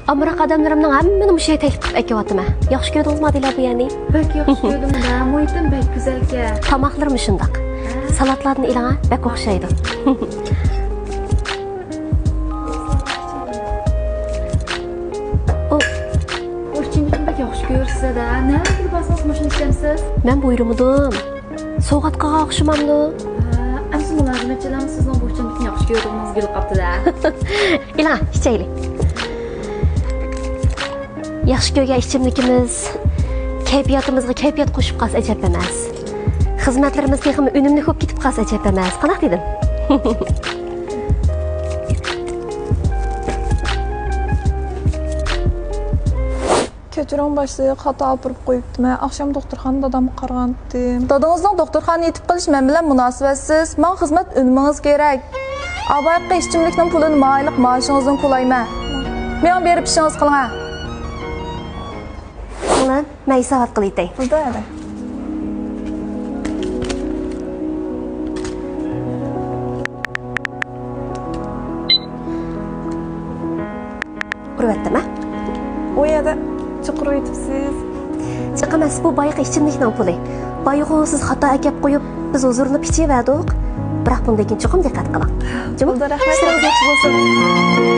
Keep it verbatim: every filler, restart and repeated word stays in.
ئامراق ئادەملىرىمنىڭ ھەممىنى مۇشۇ يەرگە تەكلىپ قىلىپ ئەكىۋاتىمەن. ياخشى كۆردىڭىزمۇ، ئادىلە، بۇ يەرنى؟ بەك ياخشى كۆردۈم-دە، مۇھىتىم بەك گۈزەلكەن. تاماقلىرىمۇ شۇنداق. ھە؟ سالاتلاردىن ئېلىڭە، بەك ئوخشايدۇ. ئۇ، ئۇ ئىچىملىكنى بەك ياخشى كۆرىسىز-دە. نەدىن بىلىپ ئالسىڭىز مۇشۇنى ئىچەمسىز؟ مەن بۇيرۇمىدىم. سوۋغات قىلغان ئوخشىمامدۇ؟ ھە، ئەمسە مۇلازىمەتچىلەرمۇ سىزنىڭ بۇ ئىچىملىكنى ياخشى كۆرىدىغىنىڭىزغا بىلىپ قاپتۇ-دە. ئېلىڭە، ئىچەيلى. ياخشى كۆرگەن ئىچىملىكىمىز كەيپىياتىمىزغا كەيپىيات قوشۇپ قالسا ئەجەب ئەمەس. خىزمەتلىرىمىز تېخىمۇ ئۈنۈملۈك بولۇپ كېتىپ قالسا ئەجەب ئەمەس. قانداق دېدىم؟ كەچۈرۈڭ باشلىق، خاتا ئاپىرىپ قويۇپتىمەن. ئاخشام دوختۇرخانىدا دادامغا قارىغانتىم. دادىڭىزنىڭ دوختۇرخانىدا يېتىپ قېلىشى مەن بىلەن مۇناسىۋەتسىز. ماڭا خىزمەت ئۈنۈمىڭىز كېرەك. ئاۋاققى ئىچىملىكنىڭ پۇلىنى مايلىق مائاشىڭىزدىن تولايمەن. مېڭىڭ بېرىپ ئىشىڭىزنى قىلىڭە. سىڭلىم، مەن ھېسابات قىلىۋېتەي. بولدى ھەدە. ئۇرۇۋەتتىم، ھە؟ ئۇ يەردە چىقىرىۋېتىپسىز. جىق ئەمەس، بۇ بايىقى ئىچىملىكنىڭ پۇلى. بايىقى سىز خاتا ئەكەپ قويۇپ، بىز ھۇزۇرلىنىپ ئىچىۋەردۇق. بىراق بۇندىن كېيىن چوقۇم دىققەت قىلىڭ. جۇمۇ؟ بولدى، رەھمەت. ئىشلىرىڭىز ياخشى بولسۇن.